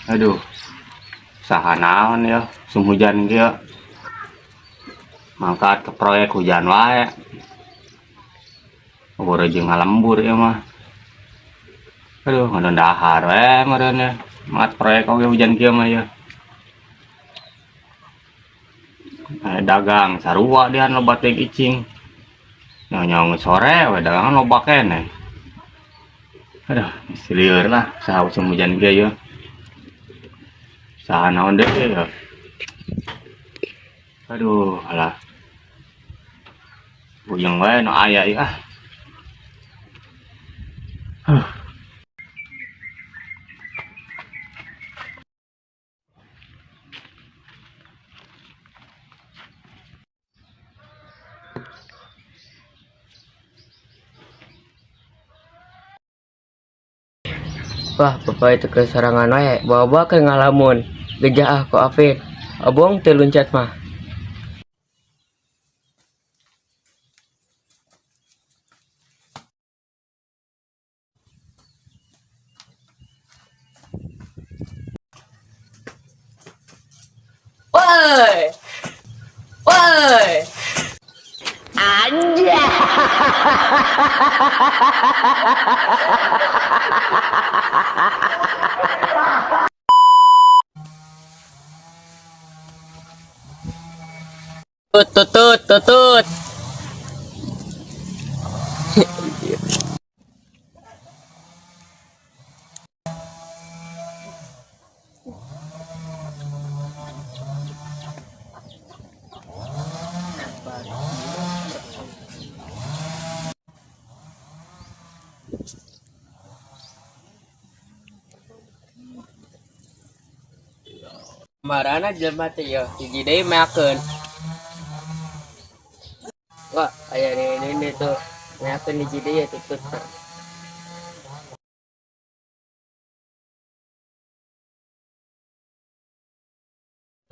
Aduh, usaha naon ya, usum hujan kieu. Mangkat ke proyek hujan wae. Boro jeung ngalembur ieu mah. Aduh, ngadon dahar we meureun ya. Mangkat proyek oge hujan kieu mah ya. Dagang sarua dian loba teh icing. Nyawa sore we dagangan loba keneh. Aduh, lieur lah usaha usum hujan kieu ya. Usaha naon deui ya. Aduh, alah. Puyeng wae nu aya ieu ah. Aduh. Wah, bapak itu ke sorangan wae, bawa-bawa ke ngalamun. Gejah ah ku Apin. Obong teu luncat mah. Woi. Woi. Anjay. Tut tut tut tut tut. Marana jelema teh ya, hiji deui meakeun. Wah, aya ini tuh. Meakeun hiji deui ya tutut.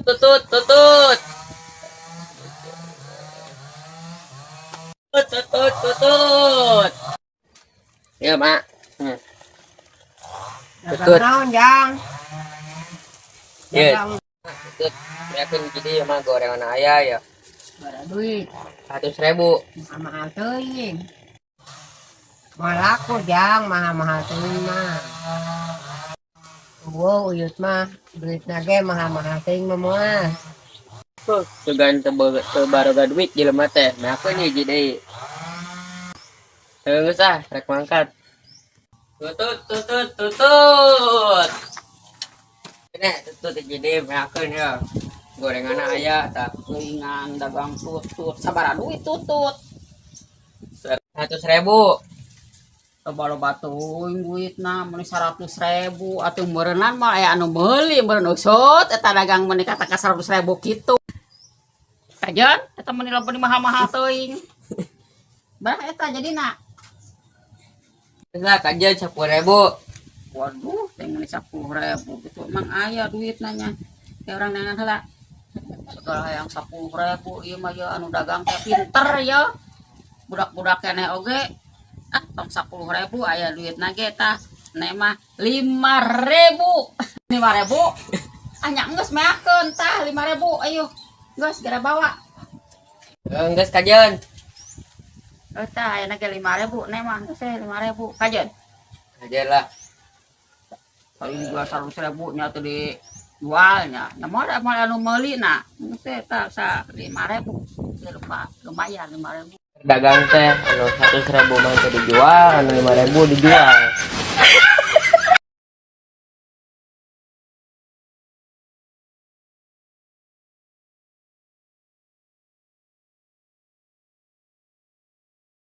Tutut tutut. Tutut tutut. Ya, Mak. Tutut. Naon, Jang? Ya. Tutut. Meakeun hiji deui mah gorengan aya ya. Bara duit. 100.000. Mahal teuing. Mahal laku, Jang, mahal-mahal teuing mah. Wow, uyut mah duitna ge mahal-mahal teuing mah moal. Tuh, sugan teu baroga duit jelema teh. Meakeun hiji deui. Geus ah, rek mangkat. Tutut tutut tutut. Ini tutut hiji deui meakeun ya. Gorengan aya tah. Teuingan dagang tutut, sabaraha duit tutut? 100.000. Loba-loba teuing duitna meuni 100.000 atuh meureunnan mah aya anu meuli meureun usut eta dagang meuni kata ka 100.000 kitu. Kajeun eta meuni loba mahal-mahal teuing. Berapa eta jadina? Lah kajeun 10.000. Waduh, teh meuni 10.000 gitu emang aya duitna nya. Kayak orang neangan heula. Segala yang 10.000 ieu mah ya anu dagang teh pinter ya. Budak-budak keneh oge. Ah, tong 10.000 aya duitna ge tah. Nek mah 5.000. 5.000. Ah nya geus meakeun tah 5.000 ayo. Geus geura bawa. Geus kajeun. Oh tah aya ge 5.000 nek mah geus 5.000 kajeun. Kajeun lah. Kalau dijual 100.000 nya teh dijualnya. Nya moal anu meuli na. Geus tah sa 5.000. Lumayan 5.000. Dagang teh anu 100.000 mah teu dijual, anu 5.000 dijual.